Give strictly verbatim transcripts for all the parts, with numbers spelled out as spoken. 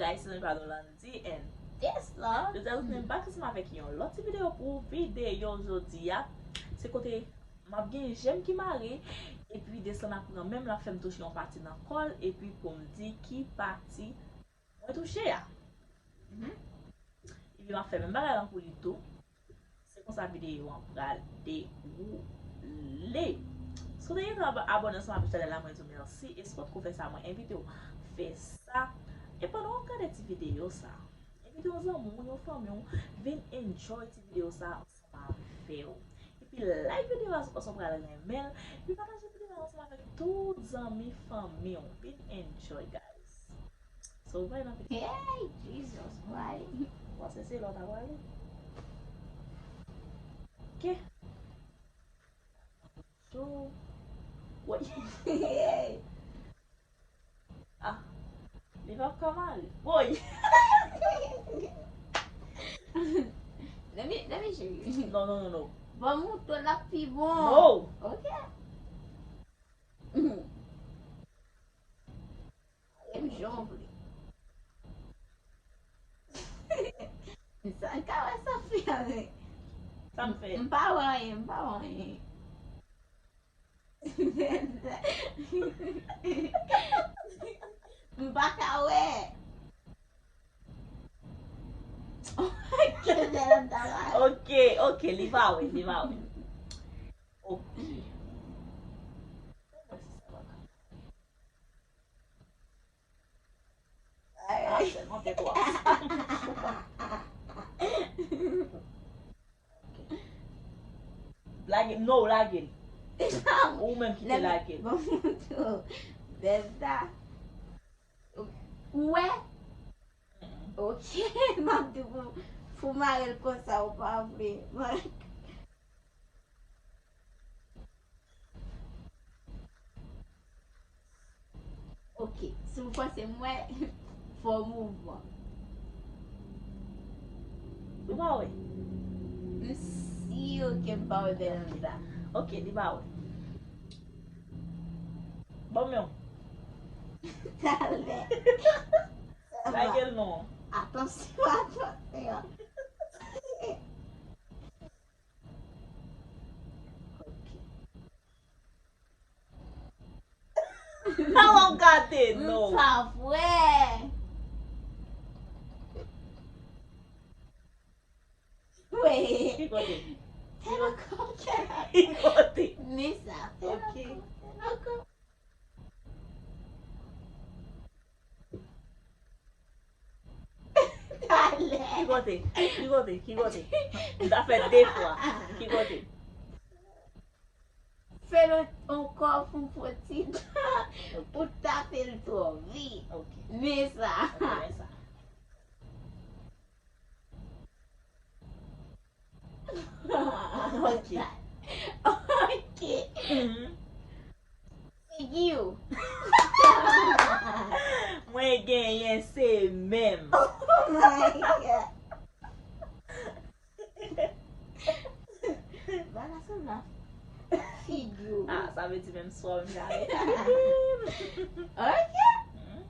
Guys, se zanmi pa nou Landy and Tesla. Jodi a nou tounen back ansanm avèk yon lòt ti videyo pou videyo jodi a. Se kote m ap gen je m ki mare, epi Tesla ap pran men m, l ap fè m touche yon pati nan kò l, epi pou m di ki pati mwen touche a. Mhm. Epi m ap fè menm bagay lan pou li tou. Se konsa videyo an pral dewoule. Si w te gentan ab-, abòne ansanm avèk chanèl la, mwen di w mèsi. E si w potko fè sa, mwen envite w fè sa. E pandan w ap gade ti videyo sa, envite yon zanmi w, yon fanmi w, vin enjoy ti videyo sa ansanm avè w. Epi like videyo a si w panse w pral renmen l. Epi pataje videyo a ansanm avèk tout zanmi fanmi w. Vin enjoy, guys. So, w pa nan pete. Hey, Jesus Christ. Ou panse se la w ta prale? Ke? Chou. Woy. Ah. Li p ap ka mare. Woy. Let me, let me show you. Non, non, non, non. Ban m moutre w l ap pi bon. No. Ok. Epi jan w vle. Sa ka wè sa fè avè. Sa m fè? M pa wè anyen, m pa wè anyen. M pa ka wè. Ok, ok, li pa wè, li pa wè. Ok. Ah, sèlman tèt w ap. Lage l, no, lage l. Ou menm ki te lage l. Bon, Bèl sa. Ou wè? Ok, m ap di pou, pou mare l konsa, ou pa vle. Ok, si w panse m wè, fè w mouvman. Ou pa wè? M si ke m pa wè bèl sa. Ok, li pa wè. Bon, men. Talè. Lage l non. Atansyon, atansyon. Ok. Nan w ap gade, non. M pa vre. Wi. Ki kote? Tèlè kòkè. Ki kote? Men sa, tèlè kòkè. Talè. Ki kote? Ki kote? Ki kote? M ta fè de fwa. Ki kote? Fè l ankò pou m fè ti tan. Ok. Ou tape l twò vit. Ok. Men sa. Ok, men sa. Ok. Ok. Mhm. Figi w. Mwen genyen se menm. Oh my God. Bagay sa la. Figi w. Ah, sa vle di menm swa menm jan. Ok. Mhm.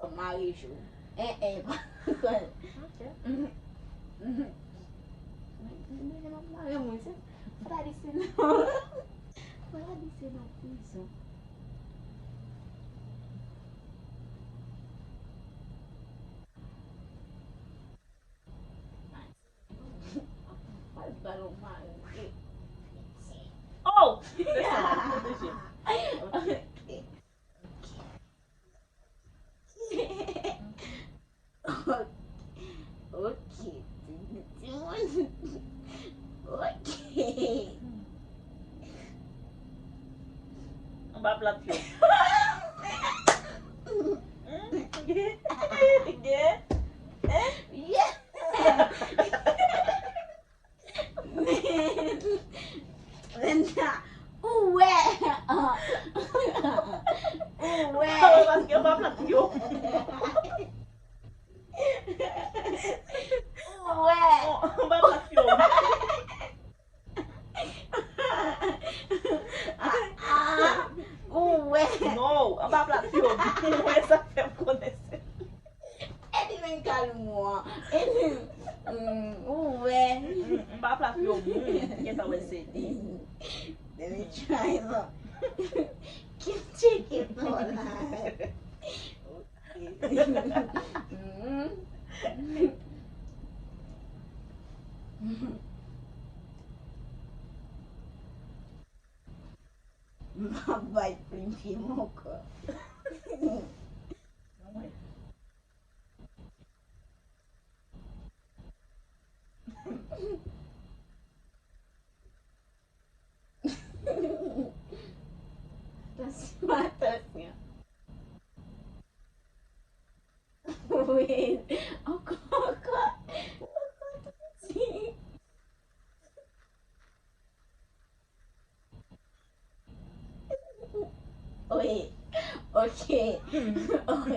Bon, mare jou. Eh, eh, ok. Mhm. Mhm. Men, men, men, mare moun, se, fò ta di se nan, fò ta di se nan prizon. Al balon mare. Oh! Se sa, pwoteje. Ok. Ok. Ok. Timoun. Ok. Anba plat yo. Hmm? Gen? Gen? Hein? Yeah. Men, men, ou wè. Ou wè. Paske anba plat yo. Ou wè. Anba plat yo. Ah, ah. Ou wè. Non, anba plat yo. Ou wè sa fè m konnen se. China. Ki tcheke pou la? M ap bay plim pye m ankò. Atansyon, atansyon. Wi. Ankò, ankò. Ankò tou piti. Wi. Ok. Ok.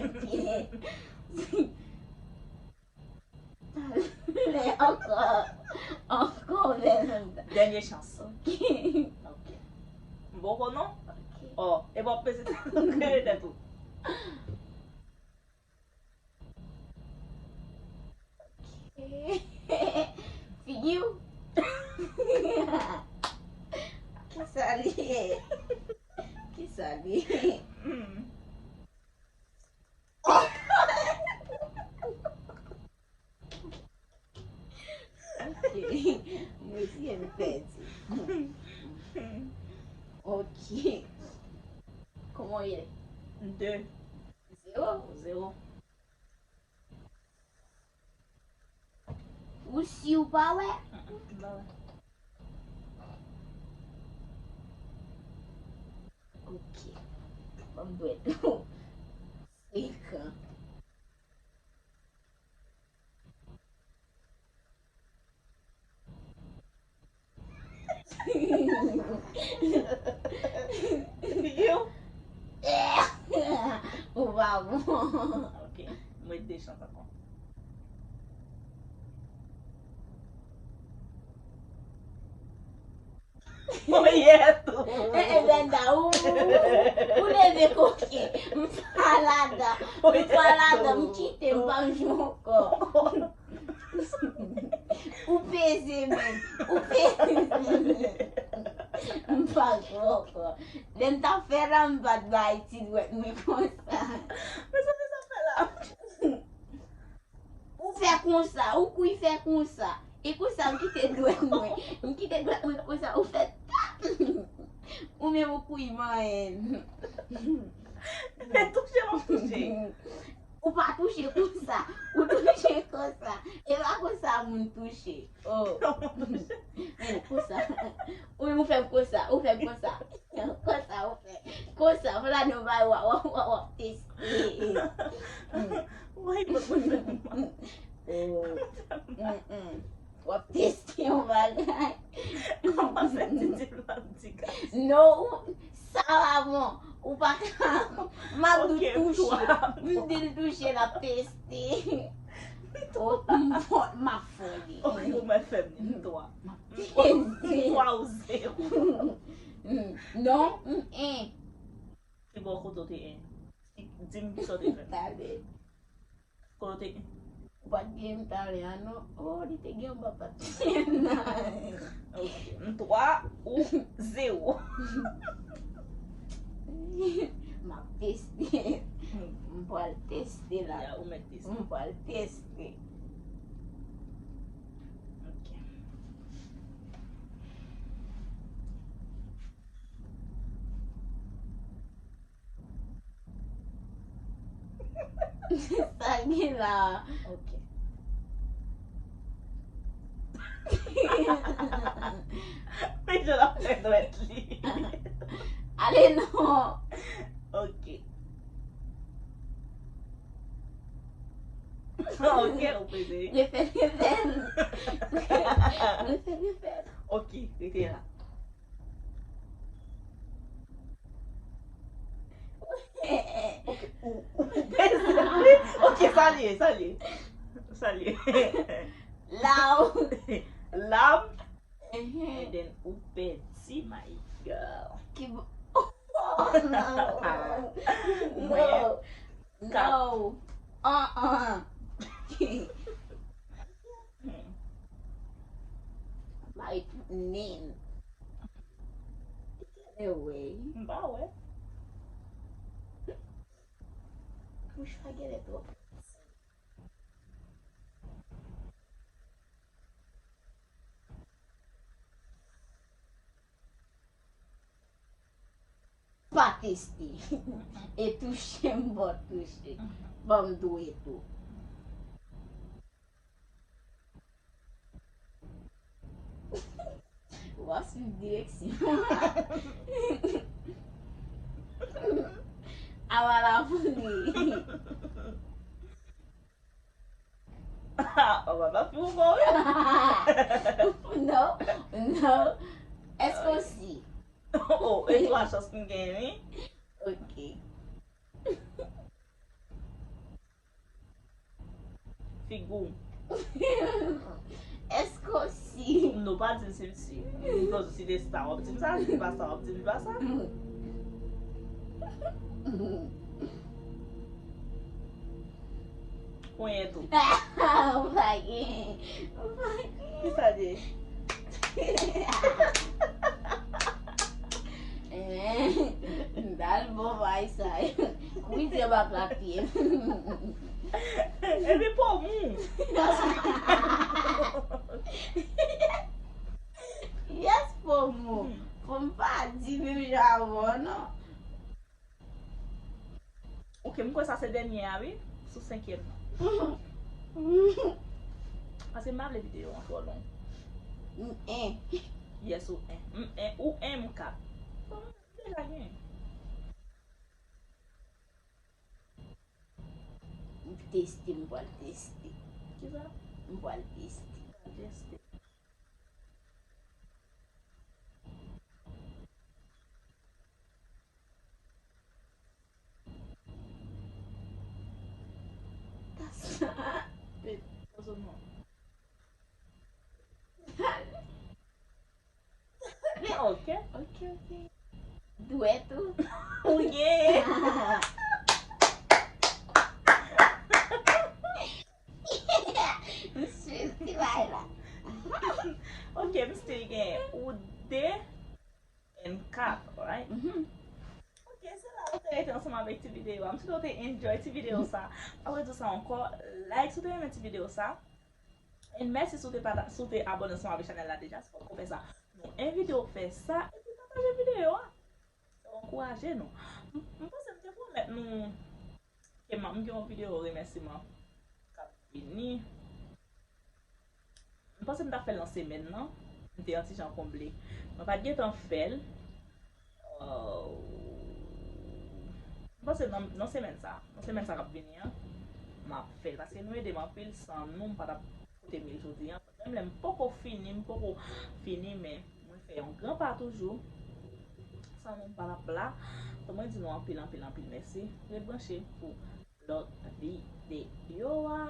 Talè ankò. Ankò, bèl. Dènye chans. Ok. Ok. M poko non? Ok. Oh, e bon, peze tou. Kreye tèt ou. Ok. Figi w. Kisa li ye? Kisa li ye? Hmm. Ok. Mwen di m pèdi. Ok. Kòman w ye? De. Zewo? Zewo. Ou si ou pa wè? Mm, mm, m pa wè. Ok. Ban m dwèt ou. Sekan. Figi w. Ou pa bon. Ok, mwen de chans ankò. Oyè tou. Eh, eh, Brenda, ou, ou leve koke. M pa ladan. M pa ladan. M kite, m pa jwe ankò. Ou peze menm. Ou peze menm. M pa jwe ankò. Lè m t ap fè la, m pa t bay ti dwèt mwen konsa. Men sa fè sa fè la. Ou fè konsa, ou kwi fè konsa. E konsa, m kite dwèt mwen. M kite dwèt mwen konsa, ou fè tap. Ou menm ou kwi manyen. Men touche, m ap touche. Ou pa touche konsa. Ou touche konsa. E pa konsa moun touche. Oh. Men konsa. Ou menm ou fè m konsa, ou fè m konsa. Konsa ou fè. Konsa, fò la nou bay w ap, w ap, w ap, w ap teste. Woy, mwen, mwen fè mal. Oh. Mm, mm. W ap teste yon bagay. Kòman fè ti di l ap di gaz? Non, ou, sa pa bon. Ou pa ka. M ap di w touche. M di l touche, l ap teste. Oh, m fò, m ap fò li. Ok, ou mèt fè m li, m twa. M ap teste. M twa ou zewo. Mm, non, m en. Ki bò kote w te en? Di m kisa w te fè. Talè. Kote w te en? Ou pa t gen m talè a non. Oh, li te gen yon papa. Ok. M twa ou zewo. M ap teste. M pral teste la. Ya, ou mèt teste. M pral teste. Ok. Sa gen la. Ok. Men jan l ap fè dwèt li. Ale non. Ok. Ok, ou peze. Refè, refè. Refè, refè. Ok, rete la. Ok, ou, ou peze wi. Ok, sa l ye, sa l ye. Sa l ye. Law. Law. And then ou pèdi, my girl. Ki bo-, oh, no. Mwen. No. No. Uh-uh. Bay tout nen. Anyway. M pa wè. Mouchwa genlè twò piti. Pa teste. E touche m pa touche. Ban m touye tou. W ap swiv direksyon. Awa la pou li. Ou pa pa fou kò, wi. Non, non. Èske w si? Oh, e twa chans m genyen, wi. Ok. Figi w. Èske w si? Non, pa di m si m si. Bikòz ou si de sa, w ap di m sa, si m pa sa, w ap di m pa sa. Konyen tou. Ou pa gen. Ou pa gen. Kisa di? M t al bon bay sa. Wi, di anba plat pye m. Epi po mou. Yes, po mou. Fò m pa di menm jan avè w, non. Ok, m kwè sa se dènye a, wi, sou senkyèm nan. Paske m pa vle videyo an twò long. M en. Yes, ou en. M en, ou en, m kat. Bon, m deja gen. M teste, m pral teste. Kisa? M pral teste. Teste. Ok. Ok, ok. Dwèt ou. Ou ye. M still ti bay la. Ok, m still gen ou de and kat, right? Mhm. Ok, se la nou te rete ansanm avèk ti videyo a. M swete w te enjoy ti videyo sa. Apre tou sa ankò, like si w te renmen ti videyo sa. And mèsi si w te pata-, si w te abòne ansanm avèk chanèl la deja. Si w poko fè sa, nou envite w fè sa epi pataje videyo a. Sa w ankouraje nou. M, m panse m te pwomèt nou ke m, m gen yon videyo remèsiman k ap vini. M panse m t ap fè l nan semèn nan. M te yon ti jan konble. Mwen pa t gentan fè l. Oh. M panse nan, nan semèn sa, nan semèn sa k ap vini an, m ap fè l. Paske nou ede m anpil, san nou, m pa t ap kote m ye jodi an. Menm lè m poko fini, m poko fini, men mwen fè yon gran pa toujou. San nou, m pa t ap la. Donk, mwen di nou anpil, anpil, anpil mèsi. Ret branche pou lòt videyo a.